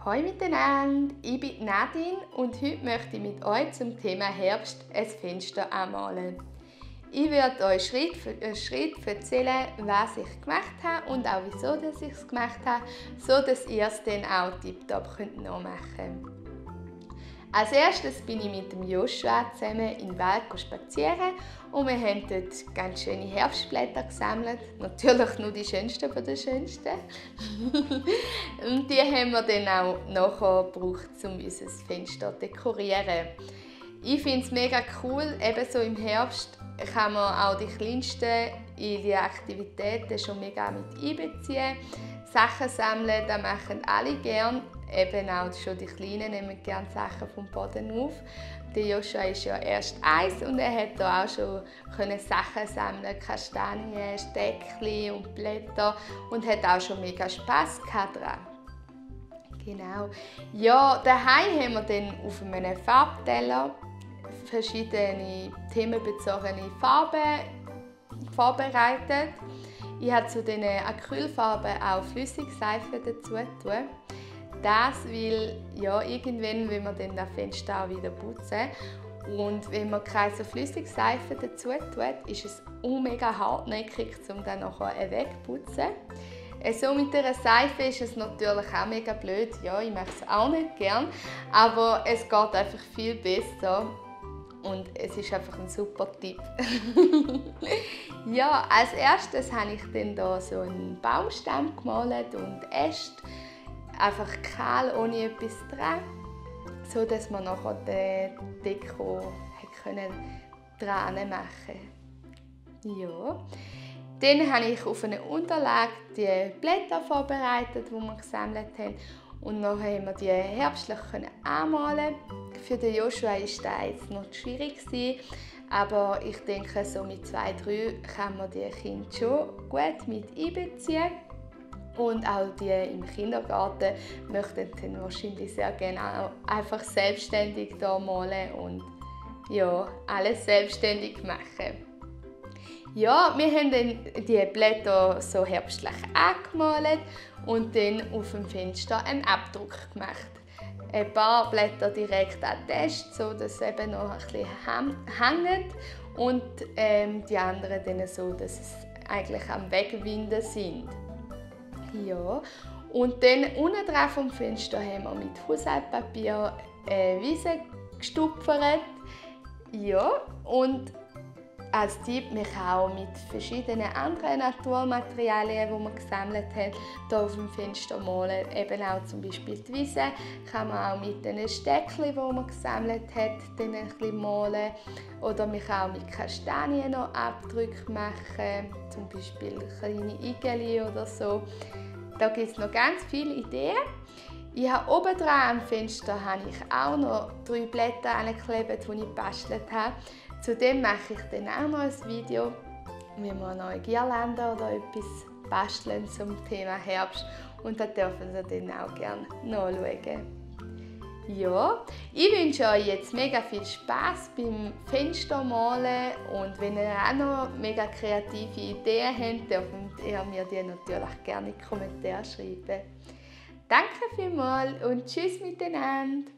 Hallo miteinander, ich bin Nadine und heute möchte ich mit euch zum Thema Herbst ein Fenster anmalen. Ich werde euch Schritt für Schritt erzählen, was ich gemacht habe und auch wieso dass ich es gemacht habe, so dass ihr es dann auch tiptop nachmachen könnt. Als erstes bin ich mit dem Joshua zusammen in den Wald spazieren und wir haben dort ganz schöne Herbstblätter gesammelt. Natürlich nur die schönsten von den schönsten. Und die haben wir dann auch nachher gebraucht, um unser Fenster zu dekorieren. Ich finde es mega cool, eben so im Herbst kann man auch die Kleinsten in die Aktivitäten schon mega mit einbeziehen. Sachen sammeln, das machen alle gerne. Eben auch schon die Kleinen nehmen gerne Sachen vom Boden auf. Der Joshua ist ja erst 1 und er hat da auch schon Sachen sammeln, Kastanien, Steckli und Blätter und hat auch schon mega Spass daran. Genau. Ja, daheim haben wir dann auf einem Farbteller verschiedene themenbezogene Farben vorbereitet. Ich habe zu diesen Acrylfarben auch Flüssigseife dazu getan. Das, weil ja, irgendwann will man dann das Fenster auch wieder putzen. Und wenn man keine so Flüssigseife dazu tut, ist es mega hartnäckig, um dann nachher wegzuputzen. So mit dieser Seife ist es natürlich auch mega blöd. Ja, ich mache es auch nicht gern, aber es geht einfach viel besser. Und es ist einfach ein super Tipp. Ja, als erstes habe ich dann hier so einen Baumstamm gemalt und Äste. Einfach kahl, ohne etwas dran, so dass man nachher die Deko dran machen konnte. Ja. Dann habe ich auf einer Unterlage die Blätter vorbereitet, die wir gesammelt haben. Und dann haben wir die herbstlich anmalen. Für den Joshua war das jetzt noch schwierig, aber ich denke, so mit 2, 3 kann man die Kinder schon gut mit einbeziehen. Und auch die im Kindergarten möchten dann wahrscheinlich sehr gerne auch einfach selbstständig hier malen und ja, alles selbstständig machen. Ja, wir haben dann die Blätter so herbstlich angemalt und dann auf dem Fenster einen Abdruck gemacht. Ein paar Blätter direkt an den Test, so dass es eben noch ein bisschen hängt und die anderen dann so, dass es eigentlich am Wegwinden sind. Ja, und dann unten drauf vom Fenster haben wir mit Haushaltspapier Wiese gestupfert. Ja, und als Tipp, man kann auch mit verschiedenen anderen Naturmaterialien, die man gesammelt hat, hier auf dem Fenster malen. Eben auch zum Beispiel die Wiese kann man auch mit den Steckchen, die man gesammelt hat, dann ein bisschen malen. Oder man kann auch mit Kastanien noch Abdrücke machen, zum Beispiel kleine Igeli oder so. Da gibt es noch ganz viele Ideen. Ich habe oben dran am Fenster habe ich auch noch 3 Blätter angeklebt, die ich gebastelt habe. Zudem mache ich dann auch noch ein Video, wie wir eine neue Girlande oder etwas basteln zum Thema Herbst. Und da dürfen Sie dann auch gerne nachschauen. Ja, ich wünsche euch jetzt mega viel Spass beim Fenstermalen und wenn ihr auch noch mega kreative Ideen habt, dürft ihr mir die natürlich gerne in die Kommentare schreiben. Danke vielmals und tschüss miteinander!